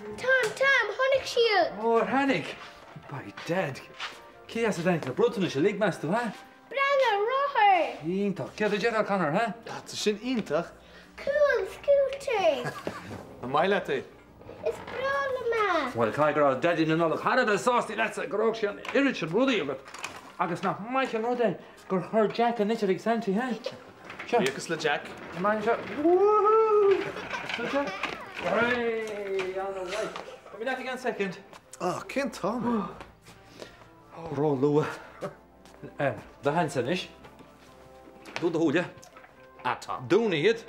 Tom, Tom, tháinig siad! Ó, ar tháinig? By dad, cé as a dtáinig na bronntanais uilig, meas tú, ha? Breathnaigh, rothar! Iontach. Céard a déarfá, Conor, ha? Tá sin iontach! Cool, scooter! An maith leat é? Is breá liom é! Bhuel, caithfidh go raibh Daidí na Nollag thar a bheith sásta leatsa gur fhág sé an oiread sin rudaí agat. Agus nach maith an rud é gur chuir Jack an litir ag Santy, ha? Seo. Buíochas le Jack. Amach anseo. Woohoo! Seo. Hooray! An-mhaith. Beidh mé leat i gceann soicind. Ah, cén t-am é? Ó, ró-luath. Do sheans anois. Dún do shúile. Ah, tá. Dún iad.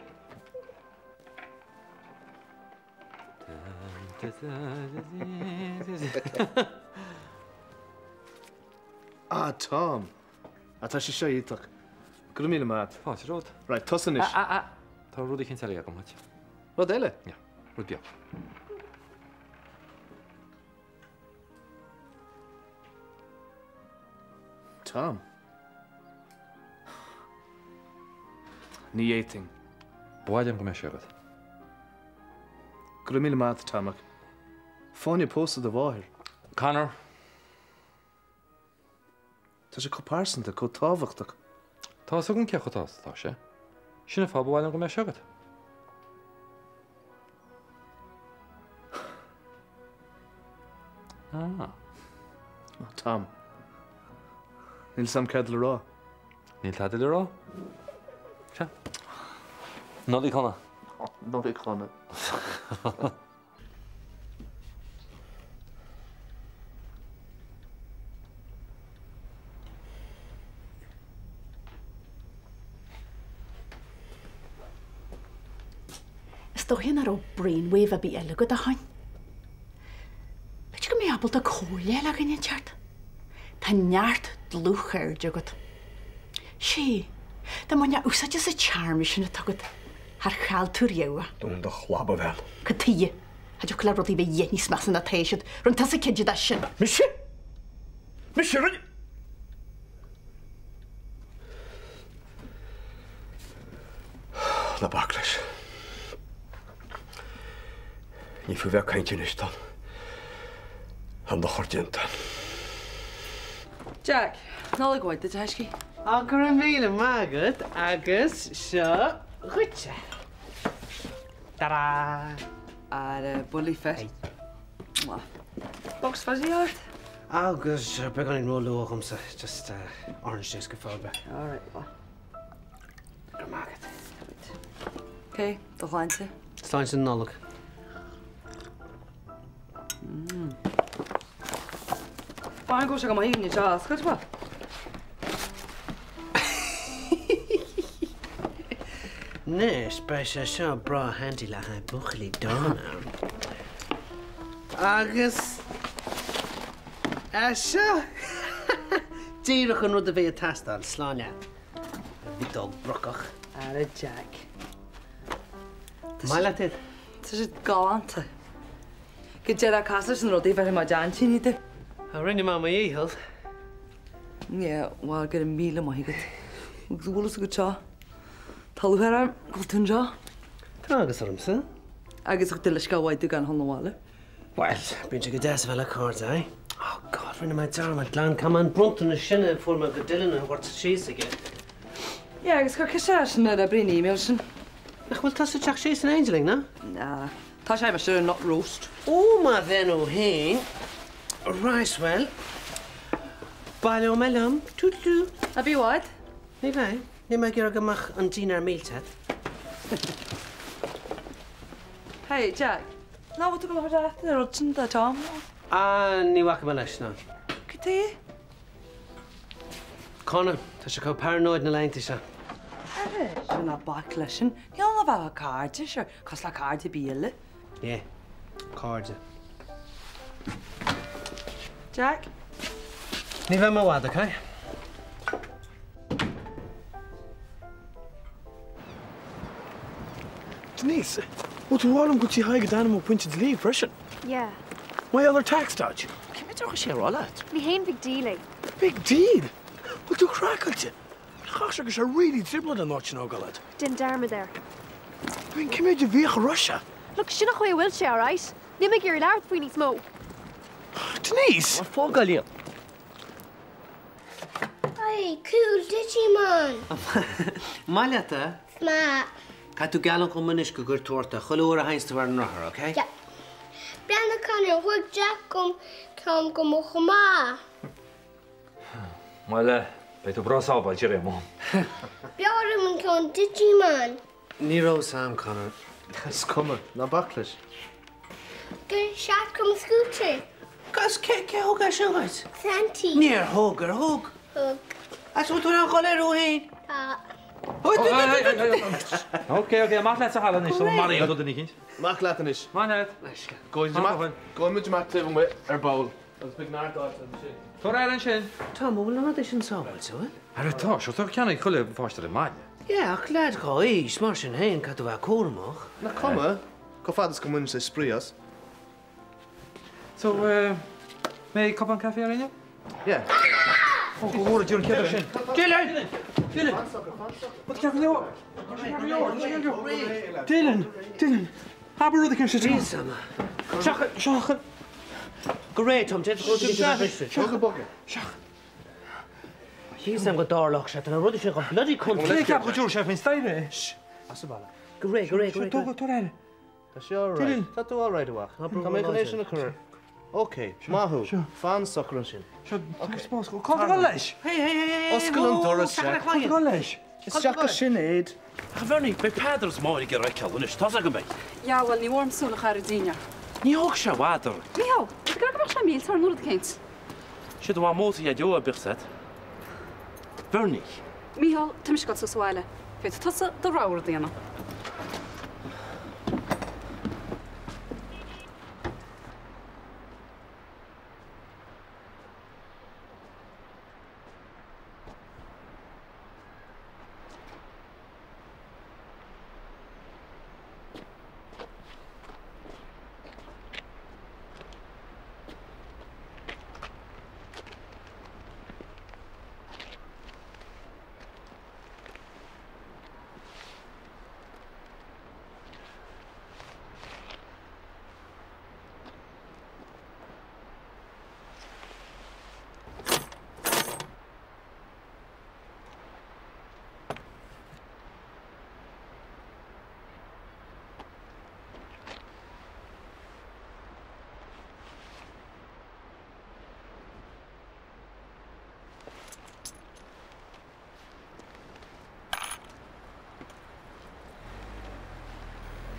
Ah, Tom. Ah, tá sé seo iontach. Go raibh míle maith agat. Fáilte romhat. Right, tusa anois. Ah, ah, ah! Tá rud eicínt eile agam dhuit. Rud eile? Yeah, rud beag. Tom. Ní fhéadfainn. Ba mhaith liom go mbeadh sé agat. Go raibh míle maith agat, Tom, ach fáinne pósta do mháthair. Conor. Tá sé chomh pearsanta, chomh tábhachtach. Tá fhios agam cé chomh tábhachtach atá sé. Sin an fáth ba mhaith liom go mbeadh sé agat. Ah. Oh, Tom. Níl fhios a'm céard le rá. Níl tada le rá? Sea. Nollaig shona. Nollaig shona. Is dóiche nach raibh brainwave ar bith eile agat a Sheáin. B'fhéidir go mbeifeá ábalta comhairle a fháil ó dhuine inteacht. Tá neart dlúthchairde agat. Sea, dá mbainfeá úsáid as an téarma sin atá agat, char chaill tú riamh é. Dún do chlab, a bhean. Cad tuighe? Cha dtiocfadh le rudaí a bheith a dhath níos measa ná tá siad. Rinne tusa cinnte de sin. Mise? Mise a rinne? Ná bac leis. Ní fiú bheith ag caint anois, tá an dochar déanta. Jack, Nollaig mhaith duit, a thaiscidh. Á, go raibh míle maith agat agus seo dhuitse. Ta-da! Ara, bullaí fir. Bucks fizzy ort? Agus beagáinín ró-luath dhomsa, just orange juice go fóill. All right, well. Go raibh maith agat. Ok, do shláinte. Sláinte na Nollag. Fan go bhfuil sé go maith inniu, seo oscailt mhaith. Anois, beidh sé seo breá handy le haghaidh buachaillí dána. Agus é seo! Díreach an rud a bhí ag teastáil, slán leat, a mhiotóg brocach. Ara Jack. Maith leat iad? Tá siad galánta. Go deireadh cosúil leis na rudaí a bheir mo d'aintín iad. Rinne mé mo dhícheall. Yeah, bhuel, go raibh míle maith agat. Agus an bhfuil fhios agat seo? Tá lúcháir orm go bhfuil tú anseo. Tá agus ormsa. Agus thug tú leithscéal mhaith domh gan dhul 'na bhaile. Bhuel, bíonn sé go deas a bheith le cairde, eh? Oh God, rinne mé dearmad glan caithfidh mé an bronntanas sin a fuair mé go Dylan a thabhairt síos aige. Yeah, agus cuir ceist air sin ar oibrigh an email sin. Nach bhfuil tusa ag teacht síos in éindí linn, ná? Nah, tá sé mise ar an nut roast. Ó, má bheinn ó fhéin. Right, bhuel, baileoidh mé liom. Toodle-oo. Ná bí i bhfad. Ní bheidh. Níl mé ag iarraidh go mbeadh an dinnéar millte agat. Hey, Jack. Ná bhfuil tú go leor leat an rud sin do Tom? Ah, ní bhacfaidh mé leis, ná. Cad é? Conor, tá sé chomh paranoid na laethanta seo. Ara, sure ná bac leis sin. Níl ann ach a bheith le cairde, sure, cosúil le cairde ar bith eile. Yeah, cairde. Jack? Ní bheidh mé i bhfad, okay? Denise, bhfuil tú ag rá liom go bhfuil tú ag déanamh pointe dlí freisin? Yeah. Mar gheall ar tax dodge? Cén méid a raibh sé a rá leat? Ní haon big deal é. Big deal? Bhfuil tú craiceáilte? Chaith sé go sé really trioblóid an áit sin a fhágáil agat. Déan dearmad air. I mean, cén méid a bhíodh a raibh sé? Look, sin an chaoi a bhfuil sé, alright? Níl mé ag iarraidh labhairt faoi níos mó. Denise! Fágáil iad. Hey, cool Digimon! Maith leat é? Maith. Caithfidh tú geallúint dhom anois go gcuirfidh tú ort é chuile uair a théanns tú ar an rothar, ok? Yeah. Breathnaigh Conor, thug Jack dom ceann go mo chomh maith. Bhuel, beidh tú breá sábháilte ar aon mhodh. B'fhearr liom an ceann Digimon. Ní raibh 'fhios a'm, Conor. Is cuma, ná bac leis. Gur Jack dom scooter. Gus, cé cé thug é sin dhuit? Santy. Níor thug, ar thug? Thug. Agus bhfuil tú in ann dhul air thú fhéin? Tá. Ok, ok, amach leat sa halla anois, tá maraíodh do duine eicínt. Amach leat anois. Maith leat. Gabhfaidh muid amach taobh amuigh ar ball. Agus beidh neart áite ansin. Tabhair aire ansin. Tom, an bhfuil na rudaí sin sábháilte, an bhfuil? Ara tá, sure tá ceannaigh chuile pháiste i mbaile. Yeah, ach leaid dhá aois, mar sin féin, caithfidh tú a bheith cúramach. Nach cuma, chomh fada is go mbaineann sé spraoi as. So, eh, mbeidh cupán caife ar éinne? Yeah. Ó, go bhfóire Dia an chéad sin. Dylan! Dylan! Tá ceart go leor. Tá sé ceart go leor. Tá sé ceart go leor. Dylan! Dylan! Abair rud éicint sa teach. Seachain! Seachain! Go réidh, Tom, déanfaidh rud éigin de bheith Seachain bogadh. Seachain! Bhí 'fhios a'm go dtarlódh sé, tá na rudaí sin chomh bloody contúirteach. Cé a cheap go dtiúrfaidh sé faoin staighre é? Shh! As an bhalla. Go réidh, go réidh, go réidh. Seo, tóg, tabhair aire. Tá sé all right. Tá tú all right, a mhac. Tá mé chun é sin a chur. Ok, maith thú. Fan socair ansin. Seo, tá spás. Cá bhfuil leis? Hey, hey, hey, hey, Oscail an doras, Seachain Jack. a chloigeann. Cá bhfuil leis? Isteach go Sinéad. A Bhernie, beidh Peadar is Máire ag iarraidh a fheiceáil anois, tá's agam beidh. Yeah, bhuel, ní mór dom súil a chur ar Dina. Ní thógfaidh sé i bhfad orainn. Mícheál, is go mbeadh sé millteach nó rud eicínt. Sé do mhamó sa Dhaideo a bheadh said. Bernie. Mícheál, tá mise ag dul suas abhaile. Féadfaidh tusa do rogha rud a dhéanamh.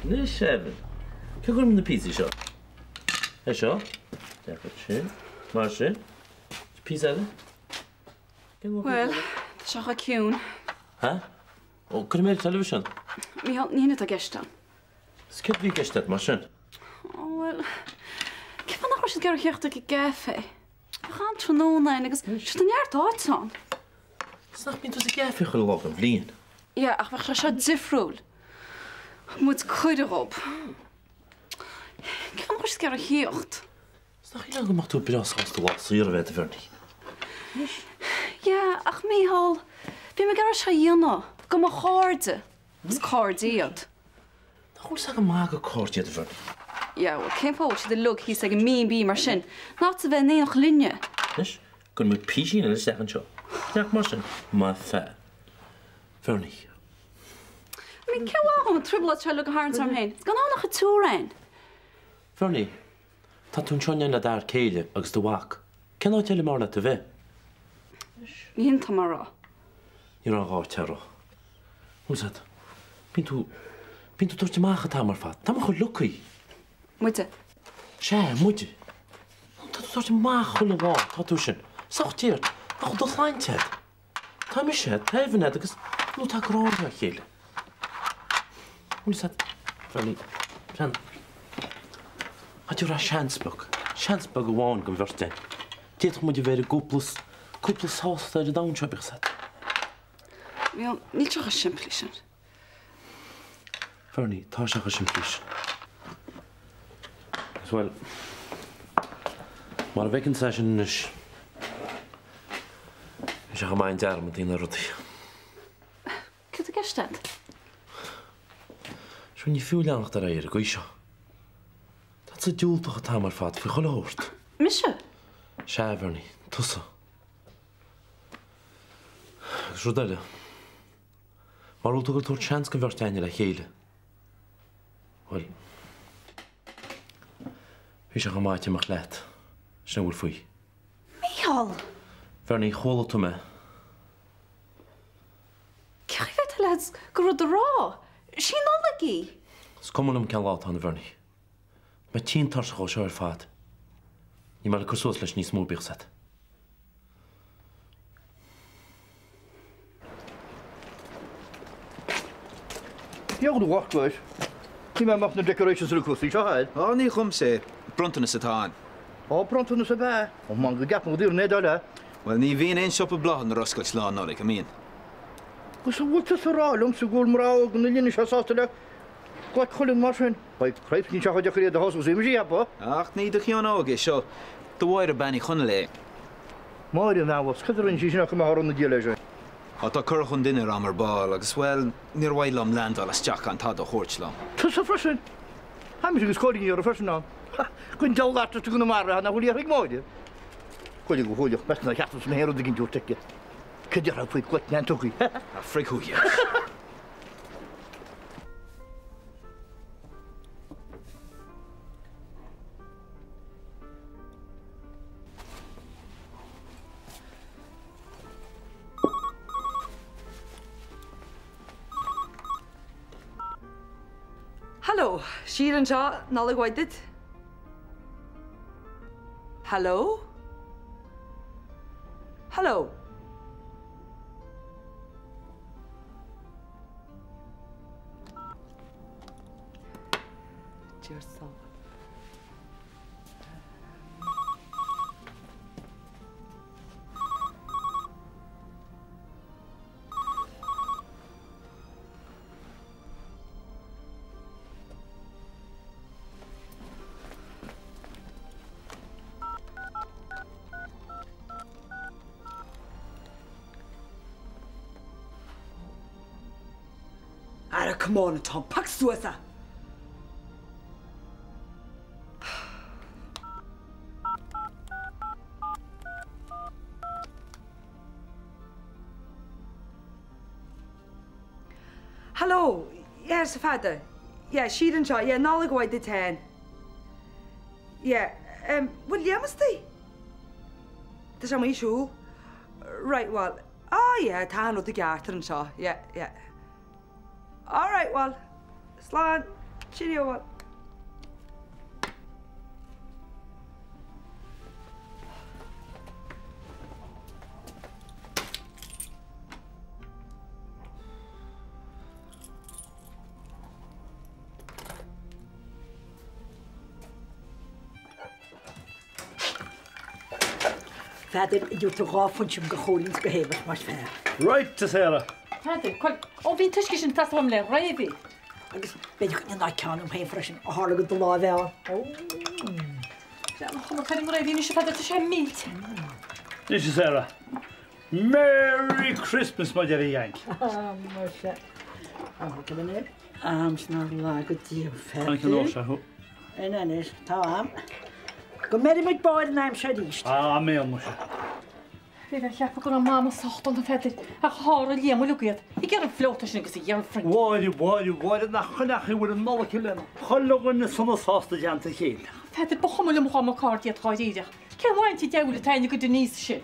Anois, Evan, cé chuir na píosaí seo? É seo? Deacair sin. Mar sin. Píosa eile? Bhuel, tá sé chomh ciúin. Ha? Ó, cuirfidh mé ar an teilifíseán. Mícheál, ní hin atá i gceist agam. Is céard a bhí i gceist agat mar sin? Ó, bhuel, cén fáth nach raibh siad ag iarraidh theacht ag an gcaife? Bheadh an-tráthnóna againn agus sure tá neart áite ann. Is nach mbíonn tú sa gcaife chuile lá den bhliain? Yeah, ach bheadh sé seo difriúil. Thug muid cuireadh dhób. Cén fáth nach raibh siad ag iarraidh theacht? Is nach shílfeá go mbeadh tú breá sásta lá saor a bheith agat a Bhernie? Yeah, ach Mícheál, bhí mé ag iarraidh seo a dhéanamh do mo chairde. Is cairde iad. Nach bhfuil 's agam maith gur cairde iad a Bhernie? Yeah, bhuel, cén fáth a bhfuil siad uilig thíos ag an B&B mar sin? In áit a bheith in éineacht linne. Anois, cuirfidh muid písín eile isteach anseo. Isteach mar sin, maith fear. Bhernie. I mean, cén mhaith dhom an trioblóid seo uilig a tharraingt orm féin? Is gan ann ach an teorainn. Bhernie, Tá tú anseo in éineacht le d'fhear céile agus do mhac. Cén áit eile mb'fhearr leat a bheith? Ní hin atá mé a rá. Ní raibh an áit a rá. Bhfuil 's agat, bíonn tú, bíonn tú ag tabhairt amach an t-am ar fad. Tá mé chomh lucky. Muide. Sea, muide. Tá tú ag tabhairt amach chuile lá, tá tú sin. Sách dirt, nach bhfuil do shláinte agat? Tá mise taobh an fhad agus nó tá grá dá chéile. Bhfuil 's agat, Bhernie, sean, Cad é seans beag, seans beag amháin don bheirt againn. D'fhéadfadh muid a bheith ar an gcúpla, cúpla sásta ar an domhan seo, bíodh 's agat. Bhuel, níl sé chomh simplí sin. Bernie, tá sé chomh simplí sin. Agus bhuel, mar a bhfeiceann seisean anois, bhí sé chomh maith an dearmad a dhéanamh ar rudaí. Céard atá i gceist agat? Sure ní fiú leanacht ar aghaidh ar an gcaoi seo. Leatsa diúltach an t-am ar fad faoi chuile shórt. Mise? Sea, a Bhernie, tusa. Agus rud eile. Mara bhfuil tú ag tabhairt seans don bheirt againne le chéile, bhuel, bhí sé chomh maith imeacht leat. Sin a bhfuil faoi. Mícheál! Bhernie, chuala tú mé. Cén chaoi a bhféadfá a leithéid de rud a rá? Sí an Nollaig í! Is cuma liom cén lá atá ann, a Bhernie. Tá mé tinn tuirseach dhó seo ar fad. Níl mé le cur suas leis níos mó, bíodh 's a't. Dheabhail a mhac leis. Ní mé amach na decorations ar na cúrsaí seo air. Á, ní dhomsa é. Bronntanas atá ann. Á, bronntanas ab ea? Ó, man go gceapaim go dtabharfainn é dá leath. Bhuel, ní bhíonn aon siopa bláthanna ar oscailt Lá Nollag, an mbíonn? Agus an bhfuil tusa ag rá liomsa go bhfuil mná óga na linne seo sásta le glaic cholainn mar sin? By Cripes, níl sé chomh deacair iad a shásamh is a bhí mise a cheapadh. Ach ní do cheann óg é seo. Do Mháire Bean Uí Chonaill é. Máire, an bhean bhocht, cad a rinne sí sin ach go mbeadh orm na diaidh leis sin? Á, tá curtha chun dinnéir a'm ar ball agus, bhuel, níor mhaith liom leaindeáil isteach gan tada a thabhairt liom. Tusa freisin! Tá mise agus cóiríní orthu freisin ann. Ha! Don diabhal artist i gConamara nach bhfuil iarrtha ag Máire. Chuile go huaileach, meas tú nár cheart domsa mé féin rud éigin a thabhairt aici. Cad déarfá faoi ghlaic neantógaí? Ha! Á, frig thú, Hello, Síle anseo, Nollaig mhaith duit. Hello? Hello? Dear soul. Ara, come on, a Tom, pioc suas é! Hello, yes, a Pheadair. Yeah, Síle anseo, yeah, Nollaig mhaith duit féin. Yeah, um, bhfuil Liam istigh? Tá sé amuigh ag siúl. Right, well, ah yeah, tá an rud i gceart ar anseo, yeah, yeah. All right, well, slán, cheerio, well. Pheadair, an dtabharfaidh tú £2 dom do Chóilín 's do Shéamus más fearr. Right, a Sarah. Pheadair, cuir, ó bhí an t-uisce sin ag teastáil uaim le gravy. Agus b'fhéidir go ndéanfá ceann dom féin freisin, ó tharla go do láimh ann. Ó. Sea, mo chuma ar an ngravy anois, a Pheadair, tá sé millte. Anois, a Sarah. Merry Christmas, my dear Yank. Muise. Ó, cad é? Am sin ar lá go dtí an Tháinig an uair seo thú. In anois, tá am. Go mbeire muid barr an aim seo arís. Amen, muise. Bhí mé ag ceapadh go raibh Mama sách dona, a Pheadair, ach sháraigh Liam uilig iad. Ag iarraidh an phleota sin agus a girlfriend. Mháire, Mháire, Mháire, nach coinneach í bhfuil an Nollaig i lena. Chuile dhuine sona sásta i dteannta a chéile. A Pheadair, ba chuma liom dhá mba cairde iad dháiríreach. Cén bhaint an diabhail atá ag Denise sin?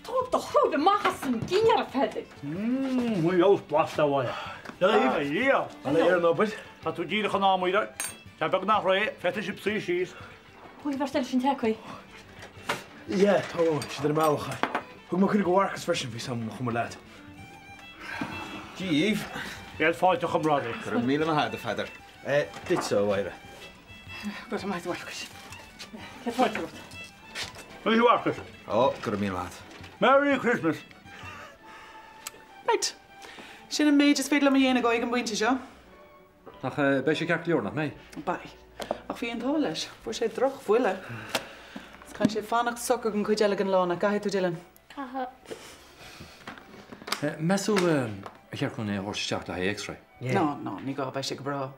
Tóg do chrúib amach as an gcinneadh, a Pheadair. Mmm, bhí fheabhas blasta a Mháire. A Dhia! An é ar an obair? Tá tú díreach in am, a Mháire. Tá beagnach réidh, féadfaidh sibh suí síos. Bhfuil an bheirt eile sin tagtha? Yeah, tá siad ar an mbealach. Thug mé cuireadh go Mharcas freisin, bhí Sam chomh maith leat. Dia dhaoibh. Céad fáilte a chomrádaí. Go raibh míle maith agat, a Pheadair. Duitse, a Mháire. Go raibh maith agat, a Mharcais. Céad fáilte romhat. Maith thú, a Mharcais. Ó, go raibh míle maith agat. Merry Christmas! Right. Sin an méid is féidir liom a dhéanamh ag an bpointe seo. Ach beidh sé ceart go leor, nach mbeidh? Beidh. Ach bhí an t-ádh leis. Fuair sé drochbhuille. Is caithfidh sé fanacht socair don chuid eile den lá, nach gcaithfidh tú, Dylan? Caithfidh. Meas tú ar cheart dúinn é a thabhairt isteach le haghaidh X-ray? No, no, ní gá, beidh sé go breá.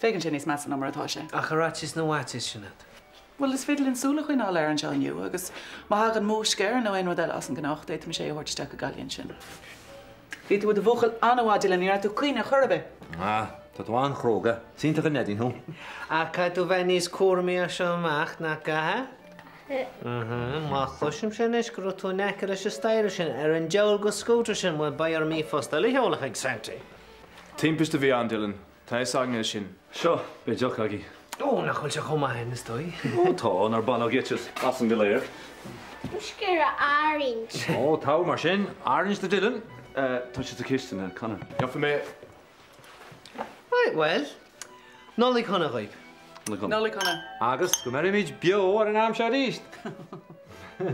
Féachann sé níos measa ná mar atá sé. Ach ar fhaitíos na bhfaitíos, Sinéad. Bhuel, is féidir linn súil a choinneáil air anseo inniu agus má thagann múisc air nó aon rud eile as an ngnách, d'fhéadfaimis é a thabhairt isteach go Gaillimh ansin. Bhí tú i do bhuachaill an-mhaith, Dylan, ní raibh tú ag caoineadh chor ar bith! Ah, tá tú an-chróga. Is iontach an leaidín thú. Ach caithfidh tú bheith níos cúramaí as seo amach, nach gcaithfidh? Má chloisimse anois go raibh tú in aice leis an staighre sin, ar an diabhal den scútar sin, bhuel, beidh orm ríomhphost eile a sheoladh chuig Santy. Timpiste a bhí ann, Dylan. Tá a fhios againn é sin. Seo, beidh deoch agaibh. Ó, nach bhfuil sé chomh maith sin, is dóigh. Ó tá, nár baineadh geit asainn go léir. Mise ag iarraidh orange. Ó, togha mar sin. Orange do Dylan. Tá sé sa chistin, a Conor. Gheobhaidh mé. Right, bhuel, Nollaig shona dhaoibh. Nollaig shona. Nollaig shona. Agus go mbeirimid beo ar an am seo arís! Ó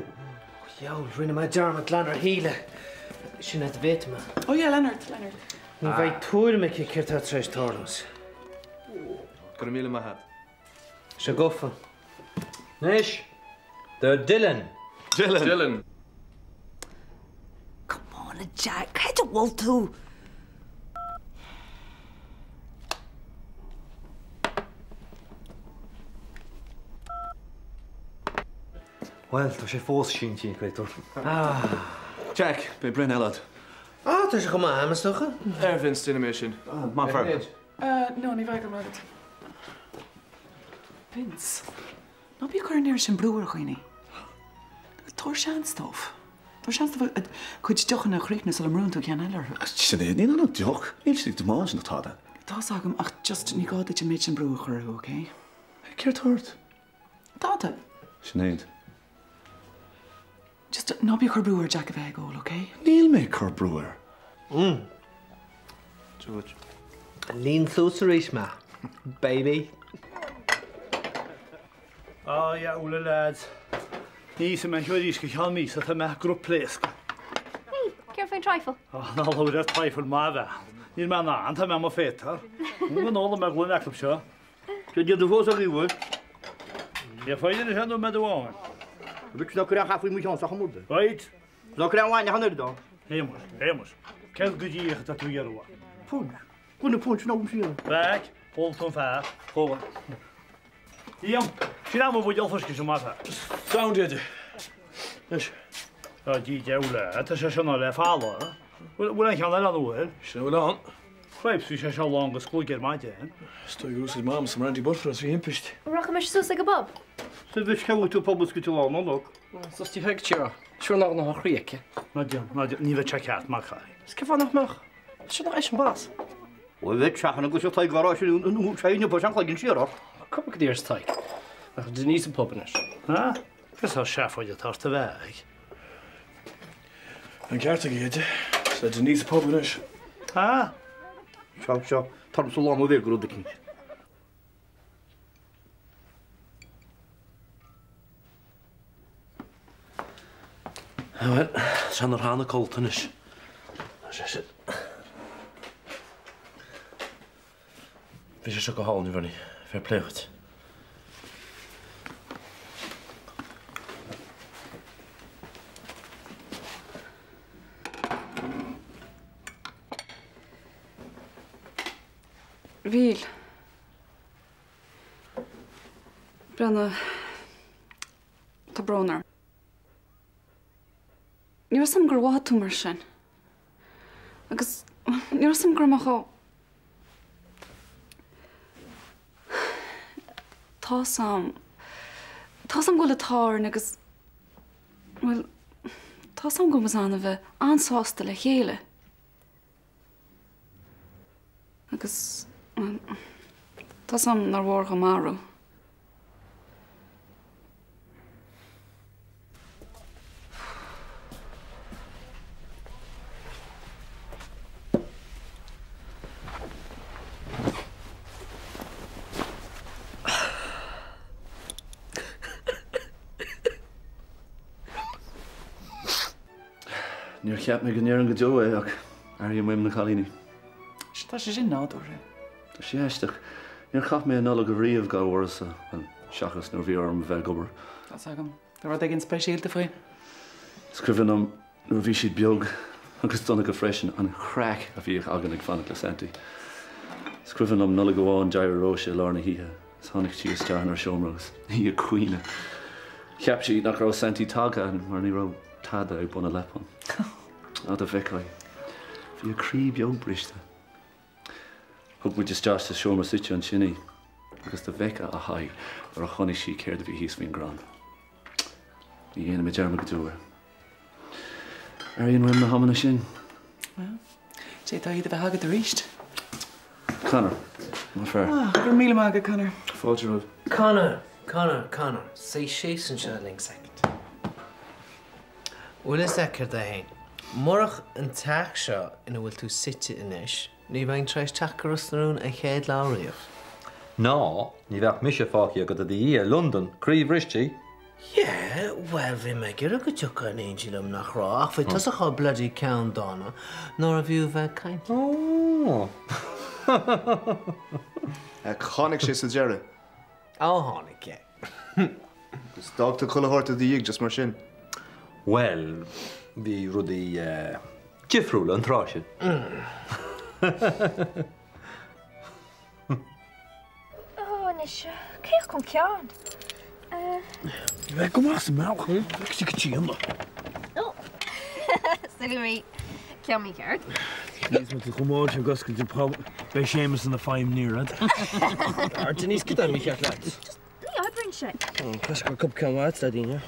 dheabhail, rinne mé dearmad glan ar Shíle. Sinéad, an bhféadfaidh mé? Ó yeah, Leonard, Leonard. Ní bheidh tuairim aici céard atá tar éis tarlúint. Go raibh míle maith agat. Seo gofa. Anois, do Dylan. Dylan! Dylan! Come on, a Jack, cá háit a bhfuil tú? Bhuel, tá sé fós sínte, a chréatúir. Jack, beidh braon eile agat. Ah, tá sé chomh maith agam, is dócha. Ar Vince, déanfaidh mé sin. Maith an fear. No, ní bheidh, go raibh maith agat. Vince, ná bí ag cur an oiread sin brú ar dhaoine. Tabhair seans dóibh. Tabhair seans dóibh a gcuid deochanna a chríochnú sula mbrúnn tú ceann eile orthu. Sinéad, níl ann ach deoch. Níl siad ag tiomáint ná tada. Tá's agam ach just ní gá duit an méid sin brú a chur orthu, okay? Céard tá ort? Tada. Sinéad. Just ná bí ag cur brú ar Jack a bheith ag ól, okay? Níl mé ag cur brú air. Mm. Líon suas arís mé, baby. Ah yeah, bhuel a lads. Ní íosfaidh mé anseo arís go ceann míosa, tá mé ag pléascadh. Hey, céard faoin trifle? Ah, ná labhair ar trifle maith a bhean. Níl mé in ann, tá mé i mo phétar. Go n-óla mé gloine acu seo. Cé dhéanamh fós agaibh, bhuel? Ní féidir leis an nóiméad amháin. Bhí ná cuir an chaifí mo cheann sa chomórtas. Right. Ná cuir an bhainne an oiread ann. Shéamuis, Shéamuis, céard go díreach atá tú ag iarraidh? Punch. Gloine punch nó siar. Right, ól tú an fear, ól. Liam, sin am a bhfuil fuisce seo maith fear. Sound Eddie. Anois. Tá Dia deabhal é, tá sé seo ná le falla. Bhfuil an cheann eile ann bhfuil? Sin a bhfuil ann. Cripes, bhí sé seo lán go sclóig ar maidin. Is dóigh gur úsáid Mam sa mBrandy Butler trí thimpist. Rachaimis suas ag an bpub. Sa bhis cé bhfuil tú pub is go dtí lá Nollag. Sos tí thuig tíre. Siúr nach ná chroí aici. Ná déan, ná déan, ní bheadh sé ceart mar chaith. Is cén fáth nach mbeadh? Seo nach eisean bas. Bhuel bheadh seachan agus seo Tadhg á rá sin nó sé inniu an chloigeann siar ort. Cúpla go dtí arsa Tadhg. Nach Denise an pub anois. Ha? Cén sórt seafóid atá ort a bheith? An ceart aige, Eddie. Is le Denise an pub anois. Ha? Seo, seo, tar sa lán ó bhéal go rud eicínt. Bhuel, sean ar tháinig codlata anois. Tá sé sin. Bhí sé seo go hálainn, a Bhernie. Fair play dhuit. Bhíl. Breathnaigh. Tá brón orm. Ní raibh 'fhios a'm gur mhothaigh tú mar sin. Agus ní raibh 'fhios a'm go raibh mé chomh. Tá's a'm. Tá's a'm go bhfuil an t-ádh orainn agus, bhuel, tá's a'm go bhfuil muid in ann a bheith an-sásta le chéile. Agus, bhuel, tá's a'm nár mhór dhom athrú. Níor cheap mé go ndéarfainn go deo é ach airím uaim na cailíní. Tá sé sin nádúrtha. Tá sé aisteach. Níor chaith mé an Nollaig riamh gan uireasa, bhuel, seachas nuair a bhí orm a bheith ag obair. Tá's agam. Tá rud éigin speisialta faoi. Is cuimhin liom nuair a bhí siad beag, agus Donncha freisin, an chraic a bhíodh againn ag fanacht le Santaí. Is cuimhin liom Nollaig amháin d'éirigh Róise i lár na hoíche is tháinig sí isteach inár seomra agus í ag caoineadh. Cheap sí nach raibh Santaí tagtha mar ní raibh tada ag bun a leapan. Á dá bhfeicfeá í. Bhí a croí beag briste. Thug muid isteach sa seomra suite ansin í agus dá bhfeicfeá a haghaidh nuair a chonaic sí céard a bhí thíos faoin gcrann. Ní dhéanfaidh mé dearmad go deo air. Airíonn uaim na hamanna sin. Bhuel, d'fhéadfá iad a bheith agat arís. Conor, mo fear. Ah, go raibh míle maith agat, Conor. Fáilte romhat. Conor, Conor, Conor, suigh síos anseo linn soicind. Bhfuil fhios agat céard é fhéin? Murach an teach seo ina bhfuil tú suite anois, ní bheinn tar éis teacht go Ros na Rún an chéad lá riamh. Ná ní bheadh mise fágtha agat i do dhiaidh i Londain, croíbhriste. Yeah, bhuel, bhí mé ag iarraidh go dtiocfá in éindí liom, nach raibh? Ach bhí tusa chomh bloody ceanndána nárbh fhiú bheith ag caint. Oh. Tháinig sé sa deireadh. Ó, tháinig, yeah. Agus d'fhág tú chuile shórt i do dhiaidh just mar sin. Bhuel, bhí rudaí difriúil an tráth sin. Ó, anois, cé acu an ceann? Bheith go maith sa mbealach, go dtí an. Ó, súil mé ceann mícheart. Níos mó tú chomh mór sin goscailte pub, beidh Séamus ina feidhm ní rud. Ar Denise, cad é mícheart leat? Just ní oibríonn sé. Cos gur cupla ceann mhaith le daoine.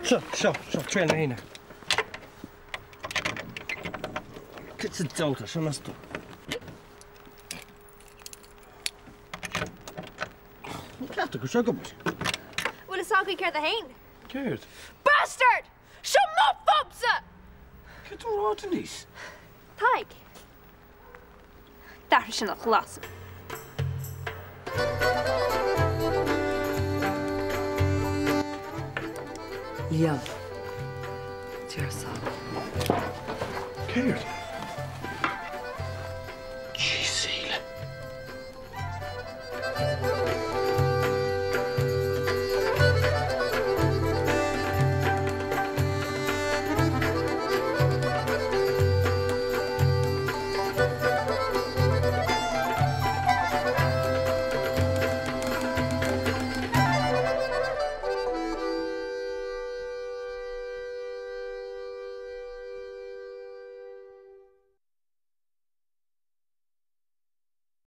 Seo, seo, seo, triail mé fhéin é. Cad sa diabhal tá seo meas tú? Ní ceart go seo go Bhfuil fhios agaibh céard é fhéin? Céard? Bastard! Seo mo phubsa! Céard tú a rá, Denise? Tadhg. D'athraigh sin a ghlas. Liam. Dear son. Céard?